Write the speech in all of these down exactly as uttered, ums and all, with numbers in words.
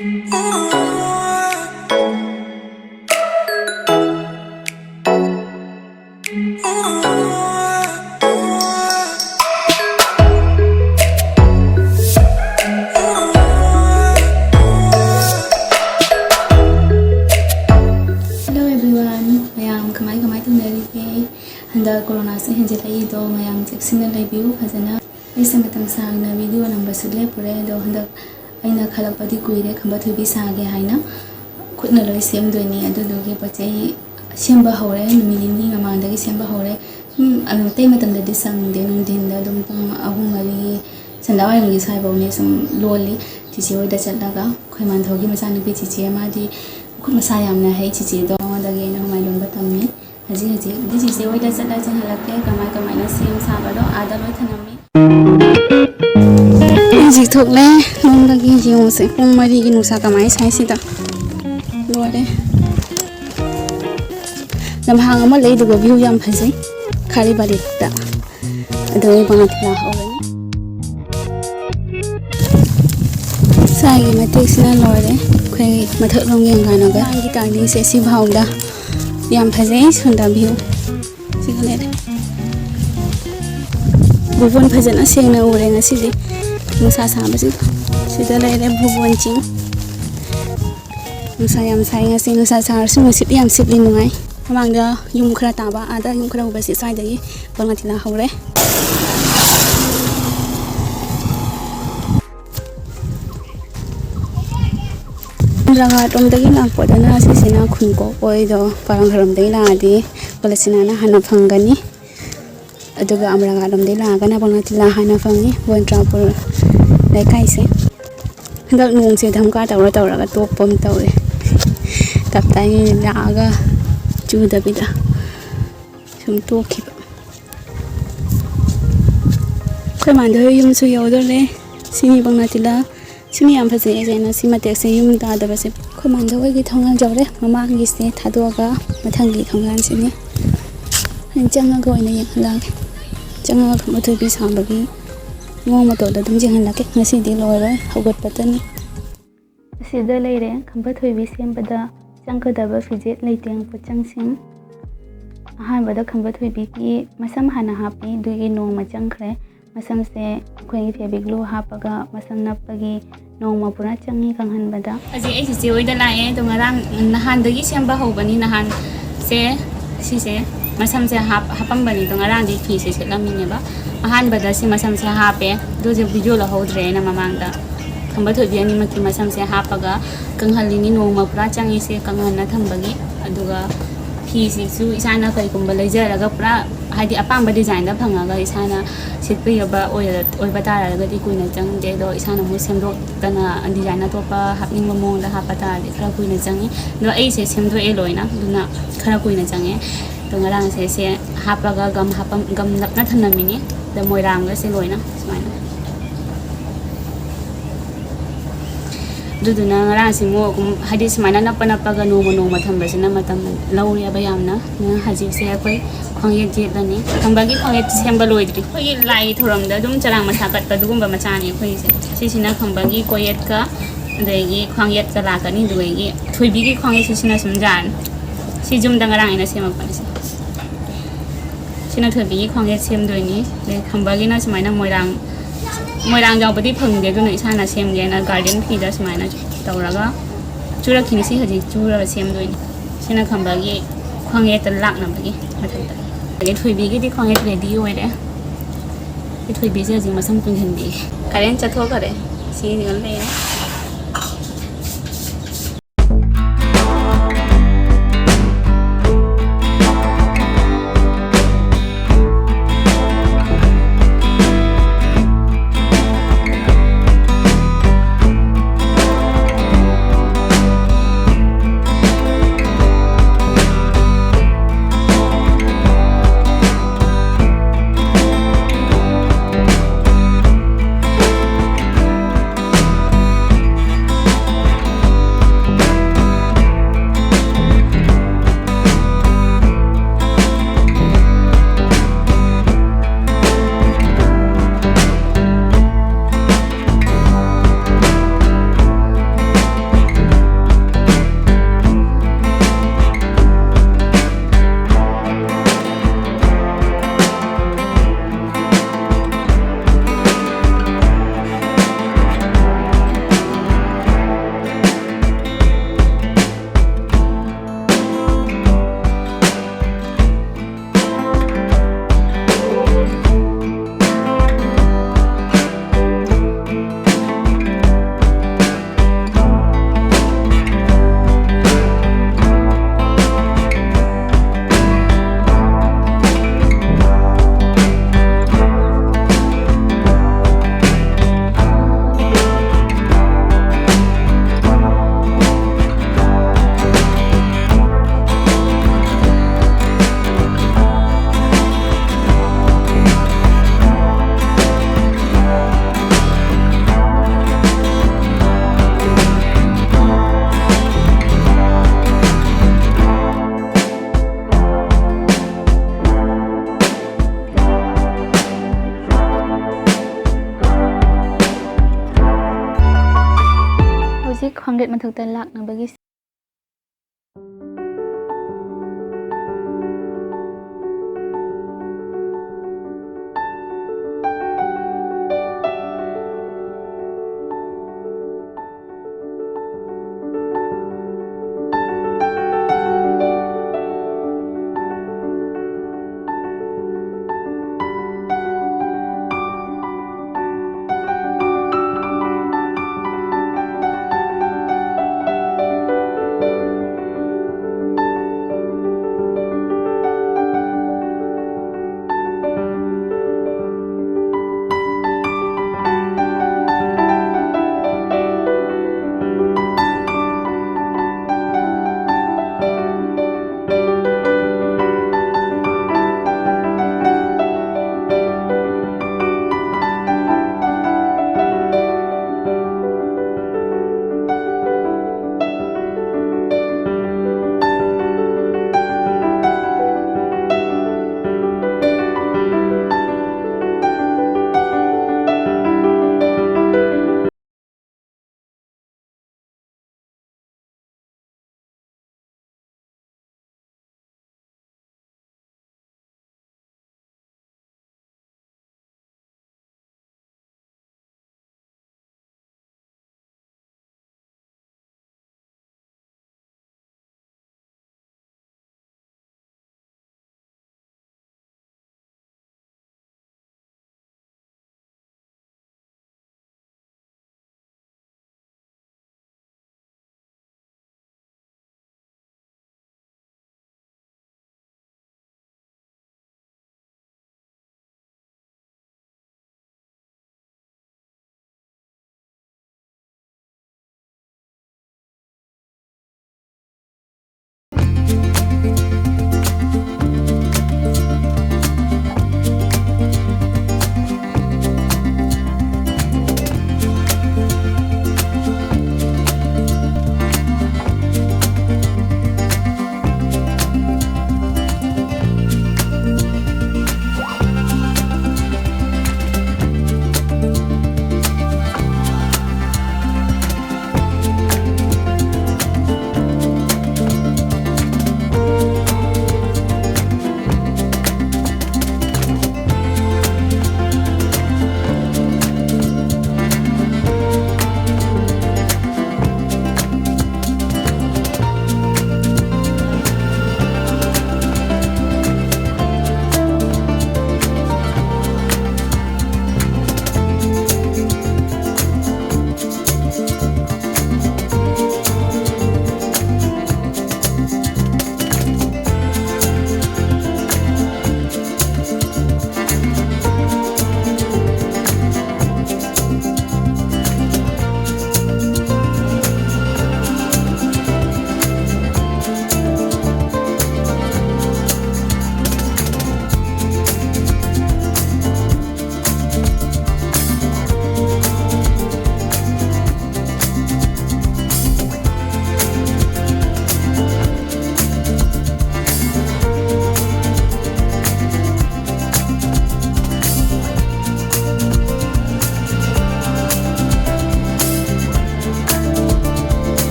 Hello everyone, ꯃꯌꯥꯝ ꯀꯃꯥꯏ ꯀꯃꯥꯏ ꯇꯧꯅꯔꯤꯒꯦ? ꯍꯟꯗꯛ ꯀꯣꯔꯣꯅꯥꯁꯦ ꯍꯦꯟꯖꯤꯜꯂꯛꯏꯗꯣ, ꯃꯌꯥꯝ ꯆꯦꯛꯁꯤꯟꯅ ꯂꯩꯕꯤꯌꯨ ꯐꯖꯅ꯫ ꯑꯩꯁꯦ ꯃꯇꯝ ꯁꯥꯡꯅ ꯚꯤꯗꯤꯑꯣ ꯅꯝꯕꯁꯨ ꯂꯦꯞꯄꯨꯔꯦ, ꯑꯗꯣ ꯍꯟꯗꯛ ꯑꯩꯅ ꯈꯜꯂꯛꯄꯗꯤ ꯀꯨꯏꯔꯦ, ꯈꯝꯕ ꯊꯣꯏꯕꯤ ꯁꯥꯒꯦ ꯍꯥꯏꯅ꯫ ꯈꯨꯠꯅ ꯂꯣꯏ ꯁꯦꯝꯗꯣꯏꯅꯦ, ꯑꯗꯨꯗꯨꯒꯤ ꯄꯣꯠ ꯆꯩ ꯁꯦꯝꯕ ꯍꯧꯔꯦ, ꯅꯨꯃꯤꯠ ꯅꯤꯅꯤ ꯃꯃꯥꯡꯗꯒꯤ ꯁꯦꯝꯕ ꯍꯧꯔꯦ꯫ ꯎꯝ, ꯑꯗꯨꯝ ꯑꯇꯩ ꯃꯇꯝꯗꯗꯤ ꯁꯪꯗꯦ, ꯅꯨꯡꯊꯤꯟꯗ ꯑꯗꯨꯝ ꯄꯨꯡ ꯑꯍꯨꯝ ꯃꯔꯤ ꯁꯟꯗꯥꯋꯥꯏꯔꯝꯒꯤ ꯁ꯭ꯋꯥꯏꯐꯧꯅꯦ ꯁꯨꯝ ꯂꯣꯜꯂꯤ꯫ ꯆꯤꯆꯦ ꯍꯣꯏꯗ ꯆꯠꯂꯒ, ꯑꯩꯈꯣꯏ ꯃꯥꯟꯙꯧꯒꯤ ꯃꯆꯥꯅꯨꯄꯤ ꯆꯤꯆꯦ, ꯃꯥꯗꯤ ꯈꯨꯠ ꯃꯁꯥ ꯌꯥꯝꯅ ꯍꯩ꯫ ꯆꯤꯆꯦꯗꯣ ꯑꯩꯉꯣꯟꯗꯒꯤ ꯑꯩꯅ ꯍꯨꯃꯥꯏ ꯂꯣꯟꯕ ꯇꯝꯃꯤ꯫ ꯍꯧꯖꯤꯛ ꯍꯧꯖꯤꯛ ꯆꯤꯆꯦ ꯍꯣꯏꯗ ꯆꯠꯂ ꯆꯦꯟꯍꯜꯂꯛꯀꯦ, ꯀꯃꯥꯏ ꯀꯃꯥꯏꯅ ꯁꯦꯝ ꯁꯥꯕꯗꯣ ꯑꯥꯗ ꯂꯣꯏ ꯊꯅꯝꯃꯤ꯫ ꯍꯧꯖꯤꯛ ꯊꯣꯛꯂꯦ ꯂꯣꯝꯗꯒꯤ꯫ ꯌꯦꯡꯉꯨꯁꯦ, ꯄꯨꯡ ꯃꯔꯤꯒꯤ ꯅꯨꯡꯁꯥ ꯀꯃꯥꯏꯅ ꯁꯥꯏ ꯁꯤꯗ꯫ ꯂꯣꯏꯔꯦ꯫ ꯂꯝꯍꯥꯡ ꯑꯃ ꯂꯩꯗꯨꯒ ꯚ꯭ꯌꯨ ꯌꯥꯝ ꯐꯖꯩ, ꯈꯥꯔꯤꯕꯥꯔꯤꯛꯇ꯫ ꯑꯗꯣ ꯏꯕꯥꯅꯤ ꯂꯥꯛꯍꯧꯔꯅꯤ꯫ ꯁ꯭ꯋꯥꯏꯒꯤ ꯃꯇꯦꯛꯁꯤꯅ ꯂꯣꯏꯔꯦ ꯑꯩꯈꯣꯏ ꯃꯊꯛꯂꯣꯝ ꯌꯦꯡꯀꯥꯟꯗꯒ꯫ ꯃꯥꯒꯤ ꯇꯥꯏꯃꯤꯡꯁꯦ ꯁꯤꯐꯥꯎꯗ ꯌꯥꯝ ꯐꯖꯩ ꯁꯣꯝꯗ ꯚ꯭ꯌꯨ꯫ ꯁꯤꯒ ꯂꯩꯔꯦ꯫ ꯚꯨꯕꯣꯟ ꯐꯖꯅ ꯁꯦꯡꯅ ꯎꯔꯦ ꯉꯁꯤꯗꯤ, ꯅꯨꯡꯁꯥ ꯁꯥꯕꯁꯤꯗ꯫ ꯁꯤꯗ ꯂꯩꯔꯦ ꯚꯨꯕꯣꯟ ꯆꯤꯡ꯫ ꯅꯨꯡꯁꯥ ꯌꯥꯝ ꯁꯥꯏ ꯉꯁꯤ, ꯅꯨꯡꯁꯥ ꯁꯥꯔꯁꯨ ꯅꯨꯡꯁꯤꯠ ꯌꯥꯝ ꯁꯤꯠꯂꯤ, ꯅꯨꯡꯉꯥꯏ꯫ ꯃꯃꯥꯡꯗ ꯌꯨꯝ ꯈꯔ ꯇꯥꯕ, ꯑꯥꯗ ꯌꯨꯝ ꯈꯔ ꯎꯕꯁꯤ ꯁ꯭ꯋꯥꯏꯗꯒꯤ ꯕꯪꯂꯥ ꯇꯤꯂꯥ ꯍꯧꯔꯦ꯫ ꯔꯪꯉꯥꯔꯣꯝꯗꯒꯤ ꯂꯥꯛꯄꯗꯅ ꯁꯤꯁꯤꯅ ꯈꯨꯟꯀꯣꯛ ꯑꯣꯏꯗꯣ, ꯄꯔꯪꯈꯔꯣꯝꯗꯒꯤ ꯂꯥꯛꯑꯗꯤ ꯀꯂꯆꯅꯥꯅ ꯍꯥꯟꯅ ꯐꯪꯒꯅꯤ꯫ ꯑꯗꯨꯒ ꯑꯃꯔꯥꯒꯥꯠꯂꯣꯝꯗꯒꯤ ꯂꯥꯛꯑꯒꯅ ꯕꯪꯂꯥ ꯇꯤꯂꯥ ꯍꯥꯏꯅ ꯐꯪꯉꯤ, ꯕꯣꯟꯇ꯭ꯔꯥꯄꯨꯔ ꯂꯩꯀꯥꯏꯁꯦ꯫ ꯍꯟꯗꯛ ꯅꯣꯡꯁꯦ ꯙꯝꯀꯥ ꯇꯧꯔ ꯇꯧꯔꯒ ꯇꯣꯛꯄ ꯑꯃ ꯇꯧꯔꯦ꯫ ꯇꯞꯇꯥꯏ ꯂꯥꯛꯑꯒ ꯆꯨꯗꯕꯤꯗ ꯁꯨꯝ ꯇꯣꯛꯈꯤꯕ꯫ ꯑꯩꯈꯣꯏ ꯃꯥꯟꯗꯣꯏ ꯌꯨꯝꯁꯨ ꯌꯧꯗꯣꯔꯦ꯫ ꯁꯤꯅꯤ ꯕꯪꯂꯥ ꯇꯤꯂꯥ꯫ ꯁꯤꯅꯤ ꯌꯥꯝ ꯐꯖꯩ ꯑꯩꯁꯦ ꯉꯁꯤ ꯃꯇꯦꯛꯁꯦ ꯌꯨꯝ ꯇꯥꯗꯕꯁꯦ꯫ ꯑꯩꯈꯣꯏ ꯃꯥꯟꯗꯣꯏꯒꯤ ꯊꯣꯡꯒꯥꯟ ꯌꯧꯔꯦ꯫ ꯃꯃꯥꯡꯒꯤꯁꯦ ꯊꯥꯗꯣꯛꯑꯒ ꯃꯊꯪꯒꯤ ꯊꯣꯡꯒꯥꯟꯁꯤꯅꯤ꯫ ꯑꯩꯅ ꯆꯪꯉꯒ ꯑꯣꯏꯅ ꯌꯦꯡꯍꯜꯂꯛꯑꯒꯦ꯫ ꯆꯪꯉꯒ ꯈꯝꯕ ꯊꯣꯏꯕꯤ ꯁꯥꯕꯒꯤ ꯃꯑꯣꯡ ꯃꯇꯧꯗꯣ ꯑꯗꯨꯝ ꯌꯦꯡꯍꯜꯂꯛꯀꯦ꯫ ꯉꯁꯤꯗꯤ ꯂꯣꯏꯔꯣꯏ, ꯍꯧꯒꯠꯄꯇꯅꯤ꯫ ꯑꯁꯤꯗ ꯂꯩꯔꯦ ꯈꯝꯕ ꯊꯣꯏꯕꯤ ꯁꯦꯝꯕꯗ ꯆꯪꯒꯗꯕ ꯐꯤꯖꯦꯠ ꯂꯩꯇꯦꯡ ꯄꯣꯠꯆꯪꯁꯤꯡ꯫ ꯑꯍꯥꯟꯕꯗ ꯈꯝꯕ ꯊꯣꯏꯕꯤꯒꯤ ꯃꯁꯝ ꯍꯥꯟꯅ ꯍꯥꯞꯄꯤ, ꯑꯗꯨꯒꯤ ꯅꯣꯡꯃ ꯆꯪꯈ꯭ꯔꯦ꯫ ꯃꯁꯝꯁꯦ ꯑꯩꯈꯣꯏꯒꯤ ꯐꯦꯕꯤꯛ ꯒ꯭ꯂꯨ ꯍꯥꯞꯄꯒ ꯃꯁꯝ ꯅꯞꯄꯒꯤ ꯅꯣꯡꯃ ꯄꯨꯔꯥ ꯆꯪꯉꯤ ꯀꯪꯍꯟꯕꯗ꯫ ꯍꯧꯖꯤꯛ ꯑꯩ ꯆꯤꯆꯦ ꯍꯣꯏꯗ ꯂꯥꯛꯑꯦ, ꯑꯗꯣ ꯉꯔꯥꯡ ꯅꯍꯥꯟꯗꯒꯤ ꯁꯦꯝꯕ ꯍꯧꯕꯅꯤ꯫ ꯅꯍꯥꯟꯁꯦ ꯁꯤꯁꯦ ꯃꯁꯝꯁꯦ ꯍꯥꯞ-, ꯍꯥꯞꯄꯝꯕꯅꯤ, ꯑꯗꯣ ꯉꯔꯥꯡꯗꯤ ꯐꯤꯁꯦ ꯁꯦꯠꯂꯝꯃꯤꯅꯦꯕ꯫ ꯑꯍꯥꯟꯕꯗ ꯁꯤ ꯃꯁꯝꯁꯦ ꯍꯥꯞꯄꯦ, ꯑꯗꯨꯁꯦ ꯚꯤꯗꯤꯑꯣ ꯂꯧꯍꯧꯗ꯭ꯔꯦ ꯑꯩꯅ ꯃꯃꯥꯡꯗ꯫ ꯈꯝꯕ ꯊꯣꯏꯕꯤ ꯑꯅꯤꯃꯛꯀꯤ ꯃꯁꯝꯁꯦ ꯍꯥꯞꯄꯒ ꯀꯪꯍꯜꯂꯤꯅꯤ, ꯅꯣꯡꯃ ꯄꯨꯔꯥ ꯆꯪꯉꯤꯁꯦ ꯀꯪꯍꯟꯅ ꯊꯝꯕꯒꯤ꯫ ꯑꯗꯨꯒ ꯐꯤꯁꯤꯁꯨ ꯏꯁꯥꯅ ꯀꯩꯒꯨꯝꯕ ꯂꯩꯖꯔꯒ ꯄꯨꯔꯥ, ꯍꯥꯏꯗꯤ, ꯑꯄꯥꯝꯕ ꯗꯤꯖꯥꯏꯟꯗ ꯐꯪꯉꯒ ꯏꯁꯥꯅ ꯁꯦꯠꯄ ꯌꯥꯕ ꯑꯣꯏꯔ-, ꯑꯣꯏꯕ ꯇꯥꯔꯒꯗꯤ ꯀꯨꯏꯅ ꯆꯪꯗꯦ꯫ ꯑꯗꯣ ꯏꯁꯥꯅ ꯑꯃꯨꯛ ꯁꯦꯝꯗꯣꯛꯇꯅ ꯗꯤꯖꯥꯏꯟ ꯑꯇꯣꯞꯄ ꯍꯥꯞꯅꯤꯡꯕ ꯃꯑꯣꯡꯗ ꯍꯥꯞꯄ ꯇꯥꯔꯗꯤ ꯈꯔ ꯀꯨꯏꯅ ꯆꯪꯉꯤ꯫ ꯑꯗꯣ ꯑꯩꯁꯦ ꯁꯦꯝꯗꯣꯛꯑꯦ ꯂꯣꯏꯅ, ꯑꯗꯨꯅ ꯈꯔ ꯀꯨꯏꯅ ꯆꯪꯉꯦ꯫ ꯑꯗꯣ ꯉꯔꯥꯡꯁꯦ ꯁꯦ ꯍꯥꯞꯄꯒ ꯒꯝ ꯍꯥꯞꯄꯝ-, ꯒꯝ ꯅꯞꯅ ꯊꯝꯂꯝꯃꯤꯅꯤ꯫ ꯑꯗ ꯃꯣꯏꯔꯥꯡꯒꯁꯦ ꯂꯣꯏꯅ ꯁꯨꯃꯥꯏꯅ꯫ ꯑꯗꯨꯗꯨꯅ ꯉꯔꯥꯡꯁꯤ ꯑꯃꯨꯛ ꯑꯗꯨꯝ, ꯍꯥꯏꯗꯤ, ꯁꯨꯃꯥꯏꯅ ꯅꯞꯄ ꯅꯞꯄꯒ ꯅꯣꯡꯃ ꯅꯣꯡꯃ ꯊꯝꯕꯁꯤꯅ ꯃꯇꯝ ꯂꯧꯔꯦꯕ ꯌꯥꯝꯅ꯫ ꯑꯗꯨꯅ ꯍꯧꯖꯤꯛꯁꯦ ꯑꯩꯈꯣꯏ ꯈ꯭ꯋꯥꯡꯌꯦꯠ ꯌꯦꯠꯂꯅꯤ꯫ ꯈꯝꯕꯒꯤ ꯈ꯭ꯋꯥꯡꯌꯦꯠ ꯁꯦꯝꯕ ꯂꯣꯏꯗ꯭ꯔꯤ꯫ ꯑꯩꯈꯣꯏꯒꯤ ꯂꯥꯏꯒꯤ ꯊꯧꯔꯝꯗ ꯑꯗꯨꯝ ꯆꯔꯥꯡ ꯃꯁꯥ ꯀꯠꯄ ꯑꯗꯨꯒꯨꯝꯕ ꯃꯆꯥꯅꯤ ꯑꯩꯈꯣꯏꯒꯤꯁꯦ꯫ ꯁꯤꯁꯤꯅ ꯈꯝꯕꯒꯤ ꯀꯣꯌꯦꯠꯀ, ꯑꯗꯒꯤ ꯈ꯭ꯋꯥꯡꯌꯦꯠꯀ ꯂꯥꯛꯀꯅꯤ꯫ ꯑꯗꯨꯗꯒꯤ ꯊꯣꯏꯕꯤꯒꯤ ꯈ꯭ꯋꯥꯡꯌꯦꯠꯁꯤꯁꯤꯅ ꯁꯨꯝ ꯌꯥꯔꯅꯤ꯫ ꯁꯤ ꯌꯨꯝꯗ ꯉꯔꯥꯡ ꯑꯩꯅ ꯁꯦꯝꯃꯛꯄꯅꯤ꯫ ꯁꯤꯅ ꯊꯣꯏꯕꯤꯒꯤ ꯈ꯭ꯋꯥꯡꯌꯦꯠ ꯁꯦꯝꯗꯣꯏꯅꯤ꯫ ꯑꯗꯩ ꯈꯝꯕꯒꯤꯅ ꯁꯨꯃꯥꯏꯅ ꯃꯣꯏꯔꯥꯡ, ꯃꯣꯏꯔꯥꯡ ꯌꯥꯎꯕꯗꯤ ꯐꯪꯗꯦ, ꯑꯗꯨꯅ ꯏꯁꯥꯅ ꯁꯦꯝꯒꯦꯅ ꯒꯥꯔꯗꯦꯟ ꯐꯤꯗ ꯁꯨꯃꯥꯏꯅ ꯇꯧꯔꯒ ꯆꯨꯔꯛꯈꯤꯅꯤ꯫ ꯁꯤ ꯍꯧꯖꯤꯛ ꯆꯨꯔꯒ ꯁꯦꯝꯗꯣꯏꯅꯤ꯫ ꯁꯤꯅ ꯈꯝꯕꯒꯤ ꯈ꯭ꯋꯥꯡꯌꯦꯠꯇ ꯂꯥꯛꯅꯕꯒꯤ ꯃꯊꯛꯇ꯫ ꯑꯗꯒꯤ ꯊꯣꯏꯕꯤꯒꯤꯗꯤ ꯈ꯭ꯋꯥꯡꯌꯦꯠ ꯔꯦꯗꯤ ꯑꯣꯏꯔꯦ꯫ ꯑꯩ ꯊꯣꯏꯕꯤꯁꯦ ꯍꯧꯖꯤꯛ ꯃꯁꯝ ꯄꯨꯟꯁꯤꯟꯕꯤꯒꯦ꯫ ꯀꯔꯦꯟ ꯆꯠꯊꯣꯛꯈꯔꯦ꯫ ꯁꯤ ꯂꯩꯔꯦ꯫ ꯈ꯭ꯋꯥꯡꯒ꯭ꯔꯦꯠ ꯃꯊꯛꯇ ꯂꯥꯛꯅꯕꯒꯤ꯫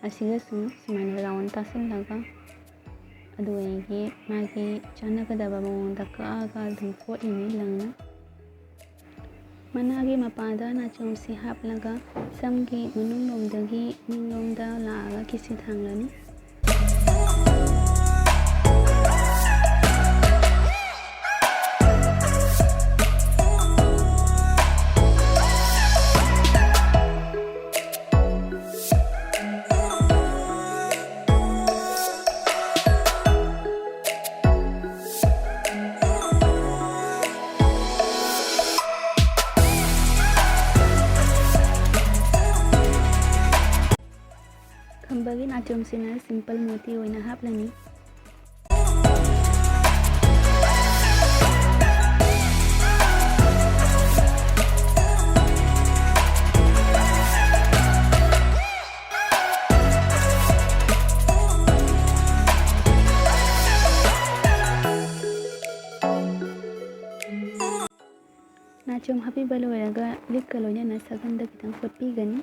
ꯑꯁꯤꯒꯁꯨ ꯁꯨꯃꯥꯏꯅ ꯔꯥꯎꯟ ꯇꯥꯁꯤꯜꯂꯒ, ꯑꯗꯨ ꯑꯩꯒꯤ ꯃꯥꯒꯤ ꯆꯥꯟꯅꯒꯗꯕ ꯃꯑꯣꯡꯗ ꯀꯛꯑꯒ ꯑꯗꯨꯝ ꯀꯣꯠꯂꯤꯅꯤ ꯂꯪꯅ꯫ ꯃꯅꯥꯒꯤ ꯃꯄꯥꯗ ꯅꯥꯆꯣꯝꯁꯤ ꯍꯥꯞꯂꯒ, ꯁꯝꯒꯤ ꯃꯅꯨꯡ ꯂꯣꯝꯗꯒꯤ ꯅꯤꯡꯂꯣꯝꯗ ꯂꯥꯛꯑꯒ ꯀꯤꯁꯤ ꯊꯥꯡꯂꯅꯤ꯫ ꯈꯝꯕꯒꯤ ꯅꯥꯆꯣꯝꯁꯤꯅ ꯁꯤꯝꯄꯜ ꯃꯣꯇꯤ ꯑꯣꯏꯅ ꯍꯥꯞꯂꯅꯤ꯫ ꯅꯥꯆꯣꯝ ꯍꯥꯞꯄꯤꯕ ꯂꯣꯏꯔꯒ ꯂꯤꯛꯀ ꯂꯣꯏꯅꯅ ꯁꯒꯝꯗ ꯈꯤꯇꯪ ꯀꯣꯠꯄꯤꯒꯅꯤ꯫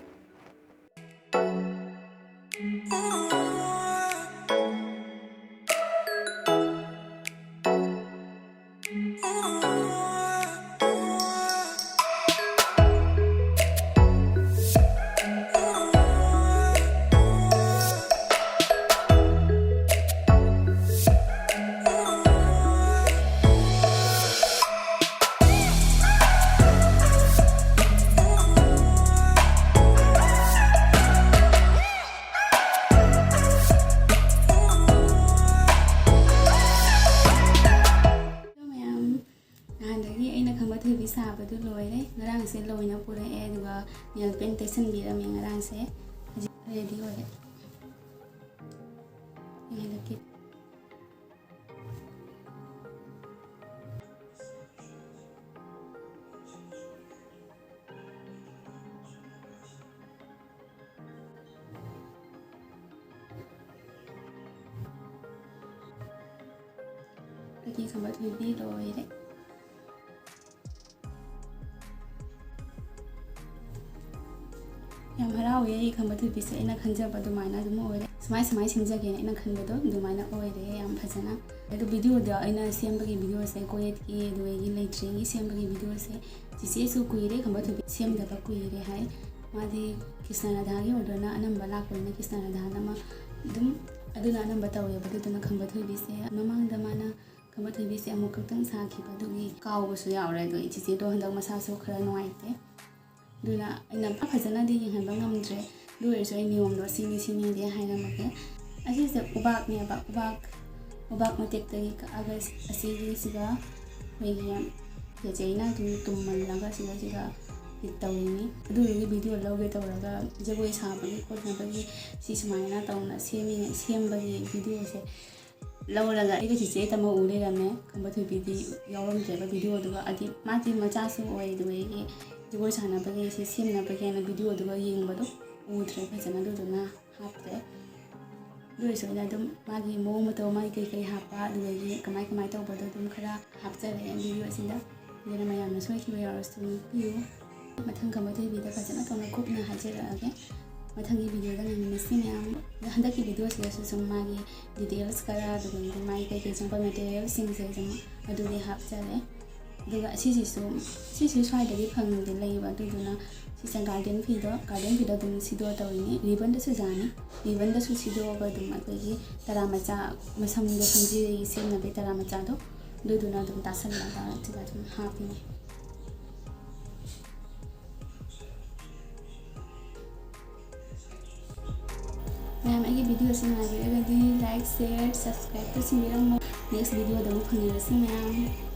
ꯃꯌꯥꯝ, ꯅꯍꯥꯟꯗꯒꯤ ꯑꯩꯅ ꯈꯝꯕ ꯊꯣꯏꯕꯤ ꯁꯥꯕꯗꯨ ꯂꯣꯏꯔꯦ꯫ ꯉꯔꯥꯡꯁꯦ ꯂꯣꯏꯅ ꯄꯨꯔꯛꯑꯦ, ꯑꯗꯨꯒ ꯅꯦꯜ ꯄꯦꯟ ꯇꯩꯁꯟꯕꯤꯔꯝꯃꯦ꯫ ꯉꯔꯥꯡꯁꯦ ꯍꯧꯖꯤꯛ ꯔꯦꯗꯤ ꯑꯣꯏꯔꯦ꯫ ꯌꯦꯡꯍꯜꯂꯛꯀꯦ꯫ ꯑꯩꯒꯤ ꯈꯝꯕ ꯊꯣꯏꯕꯤ ꯂꯣꯏꯔꯦ꯫ ꯌꯥꯝ ꯍꯔꯥꯎꯋꯦ, ꯑꯩ ꯈꯝꯕ ꯊꯣꯏꯕꯤꯁꯦ ꯑꯩꯅ ꯈꯟꯖꯕ ꯑꯗꯨꯃꯥꯏꯅ ꯑꯗꯨꯝ ꯑꯣꯏꯔꯦ꯫ ꯁꯨꯃꯥꯏ ꯁꯨꯃꯥꯏ ꯁꯦꯝꯖꯒꯦꯅ ꯑꯩꯅ ꯈꯟꯕꯗꯣ ꯑꯗꯨꯃꯥꯏꯅ ꯑꯣꯏꯔꯦ꯫ ꯌꯥꯝ ꯐꯖꯅ꯫ ꯑꯗꯣ ꯚꯤꯗꯤꯑꯣꯗ ꯑꯩꯅ ꯁꯦꯝꯕꯒꯤ ꯚꯤꯗꯤꯑꯣꯁꯦ ꯀꯣꯌꯦꯠꯀꯤ ꯑꯗꯨꯗꯒꯤ ꯂꯩꯇ꯭ꯔꯦꯒꯤ ꯁꯦꯝꯕꯒꯤ ꯚꯤꯗꯤꯑꯣꯁꯦ ꯆꯤꯆꯦꯁꯨ ꯀꯨꯏꯔꯦ, ꯈꯝꯕ ꯊꯣꯏꯕꯤ ꯁꯦꯝꯗꯕ ꯀꯨꯏꯔꯦ ꯍꯥꯏ꯫ ꯃꯥꯗꯤ ꯀ꯭ꯔꯤꯁꯅ ꯔꯥꯙꯥꯒꯤ ꯑꯣꯔꯗꯔꯅ ꯑꯅꯝꯕ ꯂꯥꯛꯄꯅꯤꯅ ꯀ꯭ꯔꯤꯁꯅ ꯔꯥꯙꯥꯅ ꯑꯃ ꯑꯗꯨꯝ ꯑꯗꯨꯅ ꯑꯅꯝꯕ ꯇꯧꯋꯦꯕ꯫ ꯑꯗꯨꯗꯨꯅ ꯈꯝꯕ ꯊꯣꯏꯕꯤꯁꯦ ꯃꯃꯥꯡꯗ ꯃꯥꯅ ꯈꯝꯕ ꯊꯣꯏꯕꯤꯁꯦ ꯑꯃꯨꯛ ꯈꯛꯇꯪ ꯁꯥꯈꯤꯕ, ꯑꯗꯨꯒꯤ ꯀꯥꯎꯕꯁꯨ ꯌꯥꯎꯔꯦ꯫ ꯑꯗꯣ ꯏꯆꯤꯆꯦꯗꯣ ꯍꯟꯗꯛ ꯃꯁꯥꯁꯨ ꯈꯔ ꯅꯨꯡꯉꯥꯏꯇꯦ, ꯑꯗꯨꯅ ꯑꯩꯅ ꯐꯖꯅꯗꯤ ꯌꯦꯡꯍꯟꯕ ꯉꯝꯗ꯭ꯔꯦ꯫ ꯑꯗꯨ ꯑꯣꯏꯔꯁꯨ ꯑꯩ ꯅꯤꯌꯣꯝꯗꯣ ꯁꯤꯅꯤ ꯁꯤꯅꯤꯗꯤ ꯍꯥꯏꯔꯝꯃꯒꯦ꯫ ꯑꯁꯤꯁꯦ ꯎꯕꯥꯛꯅꯦꯕ, ꯎꯕꯥꯛ ꯎꯕꯥꯛ ꯃꯇꯦꯛꯇꯒꯤ ꯀꯛꯑꯒ ꯑꯁꯤꯒꯤꯁꯤꯒ ꯑꯩꯈꯣꯏꯒꯤ ꯆꯦꯆꯦꯅ ꯑꯗꯨꯝ ꯇꯨꯝꯃꯜꯂꯒ ꯁꯤꯒ ꯁꯤꯒ ꯇꯧꯔꯤꯅꯤ꯫ ꯑꯗꯨꯗꯨꯒꯤ ꯚꯤꯗꯤꯑꯣ ꯂꯧꯒꯦ ꯇꯧꯔꯒ ꯖꯒꯣꯏ ꯁꯥꯕꯒꯤ ꯈꯣꯠꯅꯕꯒꯤ ꯁꯤ ꯁꯨꯃꯥꯏꯅ ꯇꯧꯅ ꯁꯦꯝꯃꯤꯅꯦ꯫ ꯁꯦꯝꯕꯒꯤ ꯚꯤꯗꯤꯑꯣꯁꯦ ꯂꯧꯔꯒ ꯑꯩꯒ ꯆꯤꯆꯦ ꯇꯝꯃ ꯎ ꯂꯩꯔꯝꯃꯦ꯫ ꯈꯝꯕ ꯊꯣꯏꯕꯤꯗꯤ ꯌꯥꯎꯔꯝꯗ꯭ꯔꯦꯕ ꯚꯤꯗꯤꯑꯣꯗꯨꯒ꯫ ꯑꯗꯤ ꯃꯥꯗꯤ ꯃꯆꯥꯁꯨ ꯑꯣꯏ, ꯑꯗꯨꯗꯒꯤ ꯖꯒꯣꯏ ꯁꯥꯟꯅꯕꯒꯤ ꯁꯤ ꯁꯦꯝꯅꯕꯒꯤ ꯍꯥꯏꯅ ꯚꯤꯗꯤꯑꯣꯗꯨꯒ ꯌꯦꯡꯕꯗꯣ ꯎꯗ꯭ꯔꯦ ꯐꯖꯅ, ꯑꯗꯨꯗꯨꯅ ꯍꯥꯞꯇ꯭ꯔꯦ꯫ ꯑꯗꯨ ꯑꯣꯏꯔꯁꯨ ꯑꯩꯅ ꯑꯗꯨꯝ ꯃꯥꯒꯤ ꯃꯑꯣꯡ ꯃꯇꯧ, ꯃꯥꯒꯤ ꯀꯩ ꯀꯩ ꯍꯥꯞꯄ, ꯑꯗꯨꯗꯒꯤ ꯀꯃꯥꯏ ꯀꯃꯥꯏ ꯇꯧꯕꯗꯣ ꯑꯗꯨꯝ ꯈꯔ ꯍꯥꯞꯆꯔꯦ ꯚꯤꯗꯤꯑꯣ ꯑꯁꯤꯗ꯫ ꯑꯗꯨꯅ ꯃꯌꯥꯝꯅ ꯁꯣꯏꯈꯤꯕ ꯌꯥꯎꯔꯁꯨ ꯉꯥꯛꯄꯤꯌꯨ꯫ ꯃꯊꯪ ꯈꯝꯕ ꯊꯣꯏꯕꯤꯗ ꯐꯖꯅ ꯇꯧꯅ ꯀꯨꯞꯅ ꯍꯥꯏꯖꯔꯛꯑꯒꯦ꯫ ꯃꯊꯪꯒꯤ ꯚꯤꯗꯤꯑꯣꯗ ꯉꯥꯏꯃꯤꯟꯅꯁꯤ ꯃꯌꯥꯝ꯫ ꯍꯟꯗꯛꯀꯤ ꯚꯤꯗꯤꯑꯣꯁꯤꯗꯁꯨ ꯁꯨꯝ ꯃꯥꯒꯤ ꯗꯤꯇꯦꯜꯁ ꯈꯔ, ꯑꯗꯨꯗꯒꯤꯗꯤ ꯃꯥꯒꯤ ꯀꯩꯀꯩ ꯆꯪꯕ ꯃꯦꯇꯔꯤꯌꯦꯜꯁꯤꯡꯁꯦ ꯁꯨꯝ ꯑꯗꯨꯗꯤ ꯍꯥꯞꯆꯔꯦ꯫ ꯑꯗꯨꯒ ꯑꯁꯤꯁꯤꯁꯨ, ꯁꯤꯁꯨ ꯁ꯭ꯋꯥꯏꯗꯗꯤ ꯐꯪꯗꯦ ꯂꯩꯕ, ꯑꯗꯨꯗꯨꯅ ꯁꯤꯁꯦ ꯒꯥꯔꯗꯦꯟ ꯐꯤꯗꯣ, ꯒꯥꯔꯗꯦꯟ ꯐꯤꯗꯣ ꯑꯗꯨꯝ ꯁꯤꯗꯣꯛꯑ ꯇꯧꯔꯤꯅꯤ꯫ ꯔꯤꯕꯟꯗꯁꯨ ꯌꯥꯅꯤ, ꯔꯤꯕꯟꯗꯁꯨ ꯁꯤꯗꯣꯛꯑꯒ ꯑꯗꯨꯝ ꯑꯩꯈꯣꯏꯒꯤ ꯇꯔꯥ ꯃꯆꯥ, ꯃꯁꯝꯗꯣ ꯁꯝꯖꯤꯔꯒꯤ ꯁꯦꯝꯅꯕꯒꯤ ꯇꯔꯥ ꯃꯆꯥꯗꯣ, ꯑꯗꯨꯗꯨꯅ ꯑꯗꯨꯝ ꯇꯥꯁꯜꯂꯒ ꯁꯤꯗ ꯑꯗꯨꯝ ꯍꯥꯞꯄꯤꯅꯤ꯫ ꯃꯌꯥꯝ ꯑꯩꯒꯤ ꯚꯤꯗꯤꯑꯣꯁꯤ ꯅꯨꯡꯉꯥꯏꯕꯤꯔꯒꯗꯤ like, share, subscribe ꯇꯧꯁꯤꯟꯕꯤꯔꯝꯃꯣ꯫ Next ꯚꯤꯗꯤꯑꯣꯗ ꯑꯃꯨꯛ ꯐꯪꯅꯔꯁꯤ ꯃꯌꯥꯝ꯫